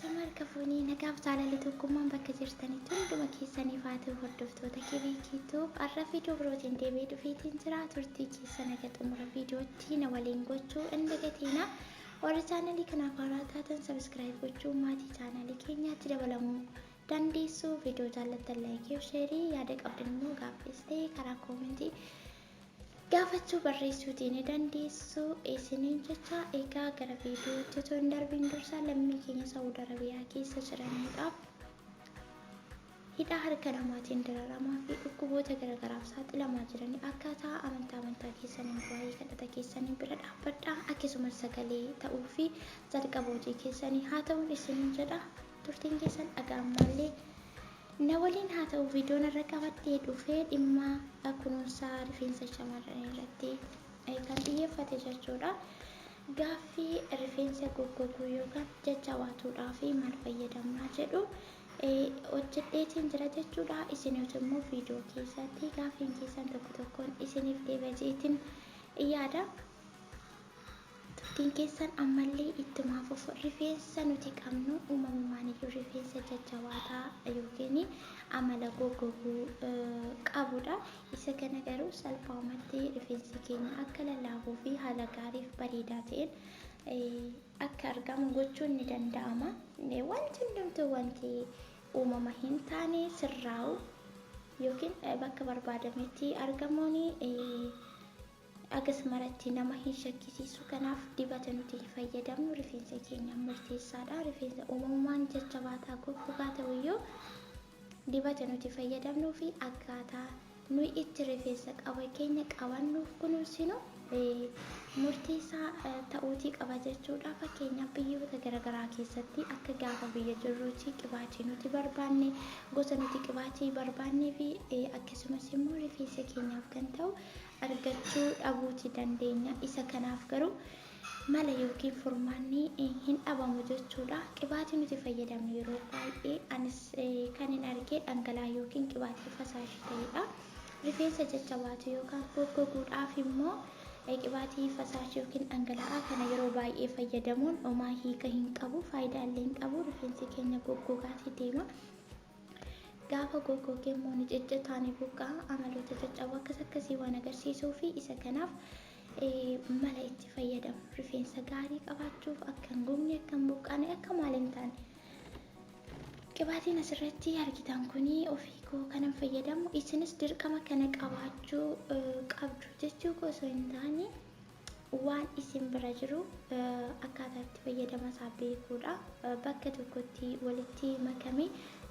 Ashama harka fuunee nagaaf jaalalli tokkummaan bakka jirtanitti hunduma keessaniif haa ta'u hordoftoota kebeekiitu har'a viidiyoo birootiin deebi'ee dhufeetiin jira. Turtii keessan haga xumura viidiyootti na waliin gochuu hin dagatinaa. Warri chaanalii kanaaf haaraa taatan sabiskiraayib gochuu maatii chaanalii keenyaatti dabalamuu dandeessu. Viidiyoo jaallattan laayikii fi sheerii, yaada qabdan immoo gaaffis ta'e karaa koomentii gaafachuu barreessuutii ni dandeessu isiniin jecha. Egaa gara viidiyootti otoo hin darbiin dursa lammii keenya Saawud Arabiyaa keessa jiraniidhaaf hidhaa harka namaatiin dararamaa fi dhukkuboota garaagaraaf saaxilamaa jiranii akkaataa amantaa keessaniin waa'ee kadhata keessanii bira dhaabbadhaa, akkasumas sagalee ta'uu fi jalqaba hojii keessanii haa ta'uun isiniin jedha. Turtiin keessan dhaga'amallee na waliin haa ta'u. Viidiyoon irra qabadhee dhufee dhimma kunuunsaa rifeensa shamarranii irratti kan xiyyeeffate jechuudha. Gaaffii rifeensa goggoguu yookaan jajjabaatuudhaa fi maal fayyadamnaa jedhu hojjedheetiin jira jechuudha. Isiniif immoo viidiyoo keessatti gaaffiin keessan tokko tokkoon isiniif deebi'eetiin yaada. Turtiin keessan ammallee ittuma fufu. Rifeensa nuti qabnu uumamumaan iyyuu rifeensa jajjabaataa yookiin amala goggoguu qabudha. Isa kana garuu salphaamatti rifeensi keenya akka lallaafuu fi haala gaariif bareedaa ta'een akka argamu gochuun ni danda'ama. Wanti hundumtuu wanti uumama hin taane sirraa'u yookiin bakka barbaadametti argamuun agas maratti nama hin shakkisiisu. Kanaaf dibata nuti fayyadamnu rifeensa keenya murteessaadha. Rifeensa uumamumaan jajjabaataa goggogaa ta'uyyuu dibata nuti fayyadamnuu fi akkaataa nuyi itti rifeensa qaba keenya qabannuuf kunuunsinu murteessaa ta'uutii qaba jechuudha. Fakkeenyaaf biyyoota garaagaraa keessatti akka gaafa biyya jirruutti qibaatii nuti barbaanne, gosa nuti qibaatii barbaannee fi akkasumas immoo rifeensa keenyaaf kan ta'u argachuu dhabuuti dandeenya. Isa kanaaf garuu mala yookiin furmaanni hin dhabamu jechuudha. Qibaatii nuti fayyadamnu yeroo baay'ee anis kan hin argee dhangala'aa yookiin qibaatii fasaashii ta'edha. Rifeensa jajjabaatu yookaan goggoguudhaaf immoo qibaatii fasaashii yookiin dhangala'aa kana yeroo baay'ee fayyadamuun homaa hiika hin qabu, faayidaa illee hin qabu. Rifeensi keenya goggogaatii deema. Gaafa goggogee immoo ni ciccitaa, ni buqqa'a, amaloota caccaboo akkas akkasii waan agarsiisuu fi isa kanaaf mala itti fayyadamu rifeensa gaarii qabaachuuf akka hin gogne, akka hin buqqaane, akka maal hin taane. Qibaatiin asirratti argitan kuni ofii koo kanan fayyadamu, isinis dirqama kana qabaachuu qabdu jechuu koo osoo hin taane waan isin bira jiru akkaataa itti fayyadama isaa beekuudha. Bakka tokkotti walitti makamee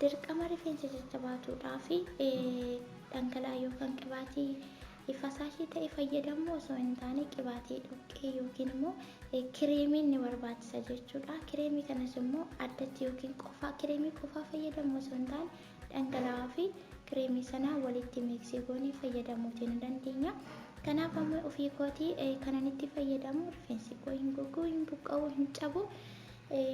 dirqama rifeensa jajjabaatuudhaa fi dhangala'aa yookaan qibaatii fasaashii ta'e fayyadamu osoo hin taane qibaatii dhoqqee yookiin immoo kireemiin ni barbaachisa jechuudha. Kireemii kanas immoo addatti yookiin qofaa kireemii qofaa fayyadamu osoo hin taane dhangala'aa fi kireemii sana walitti miiksii goonee fayyadamuutii ni dandeenya. Kanaaf amma ofii kootii kanan itti fayyadamu rifeensi koo hin gogu, hin buqqa'u, hin cabu,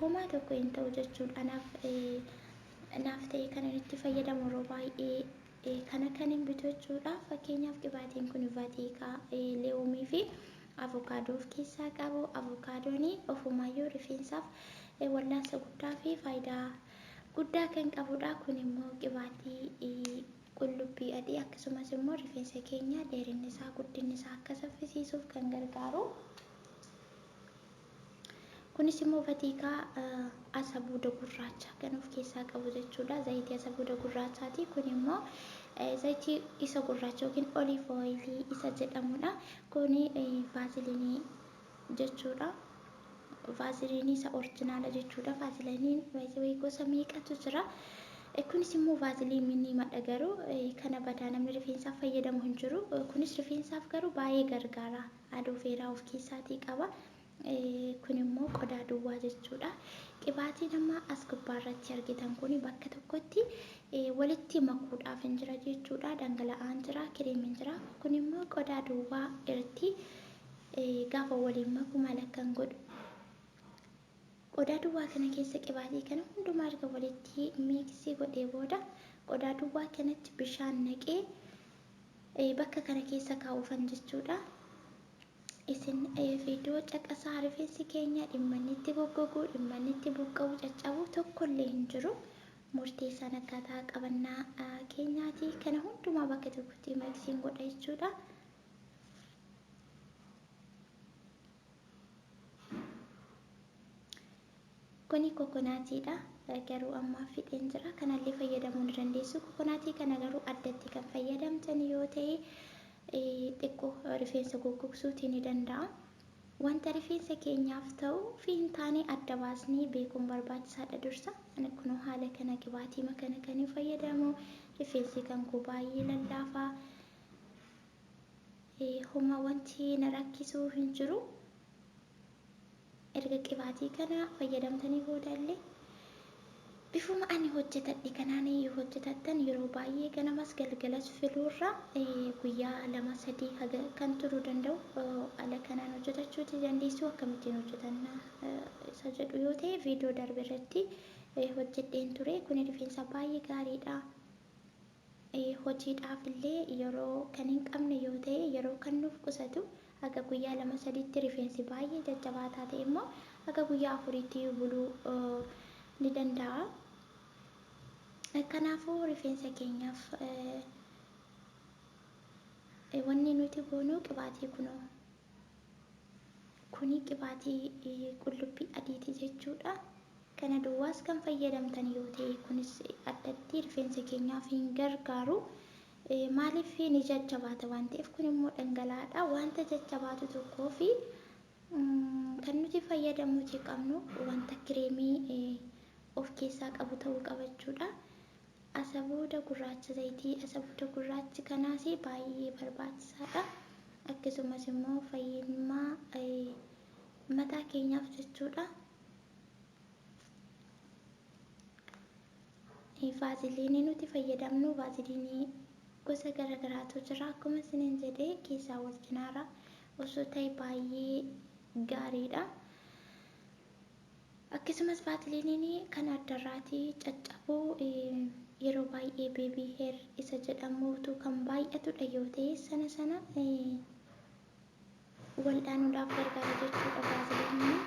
homaa tokko hin ta'u jechuudha. Naaf ta'e kanan itti fayyadamu yeroo baay'ee kana kan hin bitu jechuudha. Fakkeenyaaf qibaatiin kun vaatiikaa, leewoomii fi avokaadoo of keessaa qabu. Avokaadoon ofumaayyuu rifeensaaf wallaansa guddaa fi faayidaa guddaa kan qabudha. Kun immoo qibaatii qullubbii adii akkasumas immoo rifeensa keenya dheerinni isaa guddinni isaa akka saffisiisuuf kan gargaaru. Kunis immoo vatiikaa asabuuda gurraacha kan of keessaa qabu jechuudha. Zayitii asabuuda gurraachaati. Kun immoo zayitii isa gurraacha yookiin oliif ooyilii isa jedhamudha. Kuni vaaziliinii jechuudha. Vaaziliinii isa orjinaala jechuudha. Vaaziliiniin gosa meeqatu jira. Kunis immoo vaaziliinii madha garuu kana badaa namni rifeensaaf fayyadamu hin jiru. Kunis rifeensaaf garuu baay'ee gargaara. Alooveeraa of keessaatii qaba. Kun immoo qodaa duwwaa jechuudha. Qibaatiin amma as gubbaarratti argitan kun bakka tokkotti walitti makuudhaaf hin jira jechuudha. Dhangala'aan jira, kireemiin jira. Kun immoo qodaa duwwaa irratti gaafa waliin maku maal akkan godhu. Qodaa duwwaa kana keessa qibaatii kana hundumaa erga walitti miiksii godhee booda qodaa duwwaa kanatti bishaan naqee bakka kana keessa kaa'uufan jechuudha. Isin viidiyoo caqasaa rifeensi keenya dhimma inni itti goggogu, dhimma inni itti buqqa'u, caccabu tokkollee hin jiru. Murteessaan akkaataa qabannaa keenyaati. Kana hundumaa bakka tokkotti maksiin godha jechuudha. Kuni kokonaatiidha. Garuu ammaaf fixeen jira. Kanallee fayyadamuu ni dandeessu. Kokonaatii kana garuu addatti kan fayyadamtan yoo ta'e xiqqoo rifeensa goggogsuutii ni danda'a. Wanta rifeensa keenyaaf ta'u fi hin taane adda baasnee beekuun barbaachisaadha dursa. Ani kunoo haala kana qibaatii kana kan hin fayyadamu. Rifeensi kan koo baay'ee lallaafaa. Homa wanti na rakkisu hin jiru. Erga qibaatii kana fayyadamtanii boodallee bifuma ani hojjetadhe kanaan yoo hojjetattan yeroo baay'ee ganamas galgalas filuurra guyyaa 2 3 haga kan turuu danda'u ala kanaan hojjetachuuti dandeessu. Akkamittiin hojjetanna isa jedhu yoo ta'e viidiyoo darbe irratti hojjedheen ture. Kuni rifeensa baay'ee gaariidha. Hojiidhaaf illee yeroo kan hin qabne yoo ta'e yeroo kan nuuf qusatu haga guyyaa 2 3tti rifeensi baay'ee jajjabaataa ta'e immoo haga guyyaa 4tti buluu ni danda'a. Kanaafuu rifeensa keenyaaf wanni nuti goonu qibaatii kunoo kuni qibaatii qullubbii adiiti jechuudha. Kana duwwaas kan fayyadamtan yoo ta'e kunis addatti rifeensa keenyaaf hin gargaaru. Maaliif ni jajjabaata waan ta'eef kun immoo dhangala'aadha. Wanta jajjabaatu tokkoo fi kan nuti fayyadamuuti qabnu wanta kireemii of keessaa qabu ta'uu qabachuudha. Asabooda gurraacha zayitii asabooda gurraachi kanaas baay'ee barbaachisaadha. Akkasumas immoo fayyummaa mataa keenyaaf jechuudha. Vaaziliinii nuti fayyadamnu vaaziliinii gosa garagaraatu jira. Akkuma isiniin jedhee keessaa wal cinaara osoo ta'e baay'ee gaariidha. Akkasumas vaaziliiniin kan addarraatii caccabuu yeroo baay'ee beebii heer isa jedhamutu kan baay'atudha yoo ta'e sana sana waldhaanuudhaaf gargaara jechuudha vaaziliiniin.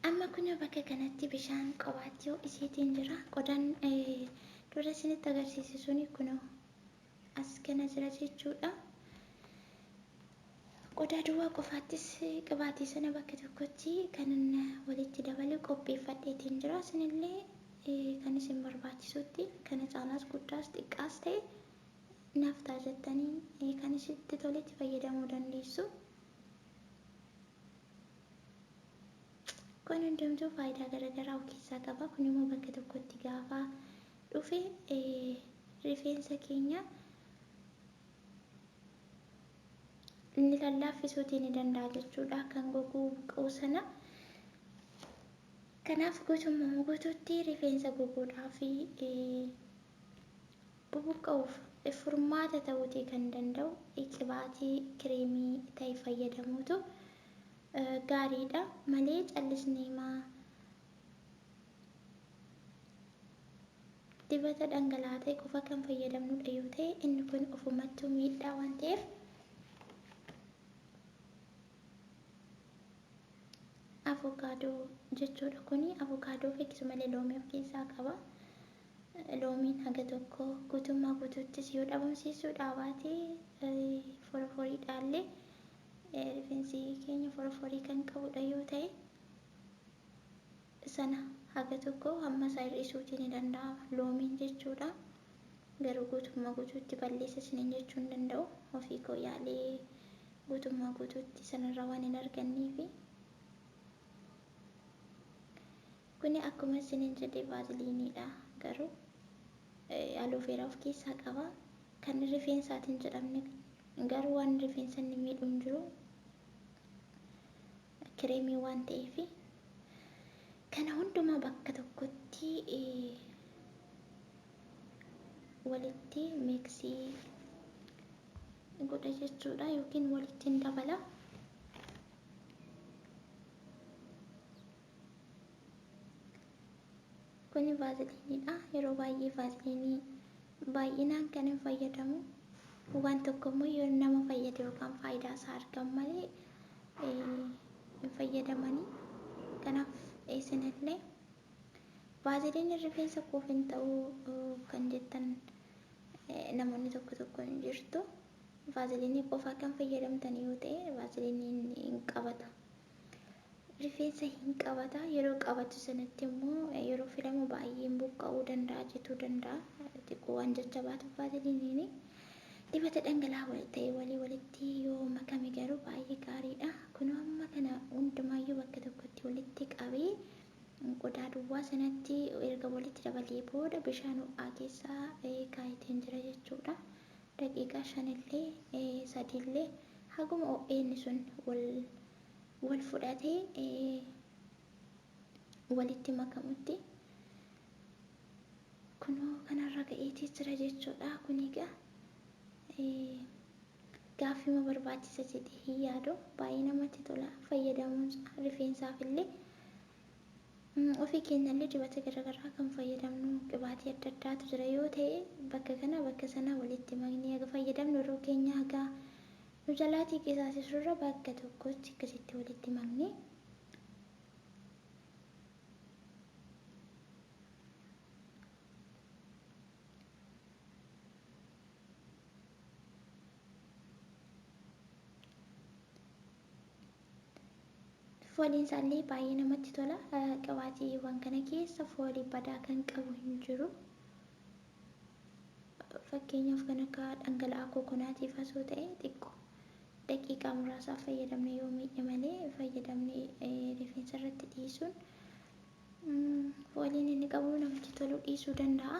Amma kun bakka kanatti bishaan qobaatti ho'isiitiin jira. Qodaan dura isinitti agarsiise suni kunoo as kana jira jechuudha. Qodaa duwwaa qofaattis qibaatii sana bakka tokkotti kan walitti dabale qopheeffadheetiin jira. Isinillee kan isin barbaachisutti kana caalaas guddaas xiqqaas ta'e naaf ta'a jettanii kan isitti toletti fayyadamuu dandeessu. Kun hundumtuu faayidaa garaagaraa of keessaa qaba. Kun immoo bakka tokkotti gaafa dhufe rifeensa keenya ni lallaaffisuutii ni danda'a jechuudha. Kan goguu buqqa'u sana. Kanaaf guutummaa guutuutti rifeensa goguudhaa fi bubuqqa'uuf furmaata ta'uutii kan danda'u qibaatii kireemii ta'e fayyadamuutu gaariidha malee callisnee maa dibata dhangala'aa ta'e qofa kan fayyadamnudha yoo ta'e inni kun ofumattuu miidhaa waan ta'eef avokaadoo jechuudha. Kuni avokaadoo fi akkasumallee loomii of keessaa qaba. Loomiin haga tokko guutummaa guutuuttis yoo dhabamsiisuu dhaabaate foroforiidhaallee rifeensi keenya foroforii kan qabudha yoo ta'e sana haga tokko hamma isaa hir'isuutii ni danda'ama loomiin jechuudha. Garuu guutummaa guutuutti balleessa isiniin jechuu hin danda'u. Ofii koo yaalee guutummaa guutuutti sanarraa waan hin arganneefi. Kuni akkuma isiniin jedhe vaaziliiniidha. Garuu aloe vera of keessaa qaba. Kan rifeensaatiin jedhamne garuu waan rifeensa inni miidhu hin jiru. Kireemii waan ta'eef kana hundumaa bakka tokkotti walitti mix godha jechuudha yookiin walitti hin dabala. Kuni vaaziliiniidha. Yeroo baay'ee vaaziliinii baay'inaan kan hin fayyadamu. Waan tokko immoo yoo nama fayyade yookaan faayidaa isaa argan malee hin fayyadamanii. Kanaaf isinillee vaaziliinii rifeensa koof hin ta'u kan jettan namoonni tokko tokko hin jirtu. Vaaziliinii qofaa kan fayyadamtan yoo ta'e vaaziliiniin hin qabata. Rifeensa hin qabata. Yeroo qabatu sanatti immoo yeroo filamu baay'een buqqa'uu danda'a, cituu danda'a. Xiqqoo waan jajjabaatuuf vaaziliiniin dibata dhangala'aa ta'e walii walitti yoo makame garuu baay'ee gaariidha. Kunoo amma kana hundumaayyuu bakka tokkotti walitti qabee qodaa duwwaa sanatti erga walitti dabalee booda bishaan ho'aa keessaa kaayateen jira jechuudha. Daqiiqaa 5 illee 3 illee haguma ho'eenni sun wal fudhatee walitti makamutti kunoo kanarra ga'eetii jira jechuudha. Kun egaa gaaffima barbaachisa jedhee hin yaadu. Baay'ee namatti tola fayyadamuun rifeensaaf illee ofii keenyallee dibata garaagaraa kan fayyadamnu qibaatii adda addaatu jira yoo ta'e bakka kana bakka sana walitti maknee haga fayyadamnu yeroo keenya haga nu jalaatii qisaasisurra bakka tokkotti akkasitti walitti maknee fooliin isaallee baay'ee namatti tola. Qibaatiiwwan kana keessa foolii badaa kan qabu hin jiru. Fakkeenyaaf kan akka dhangala'aa coconut fasoo ta'e xiqqoo daqiiqaa muraasaaf fayyadamne yoo miidhe malee fayyadamne rifeensa irratti dhiisuun fooliin inni qabu namatti toluu dhiisuu danda'a.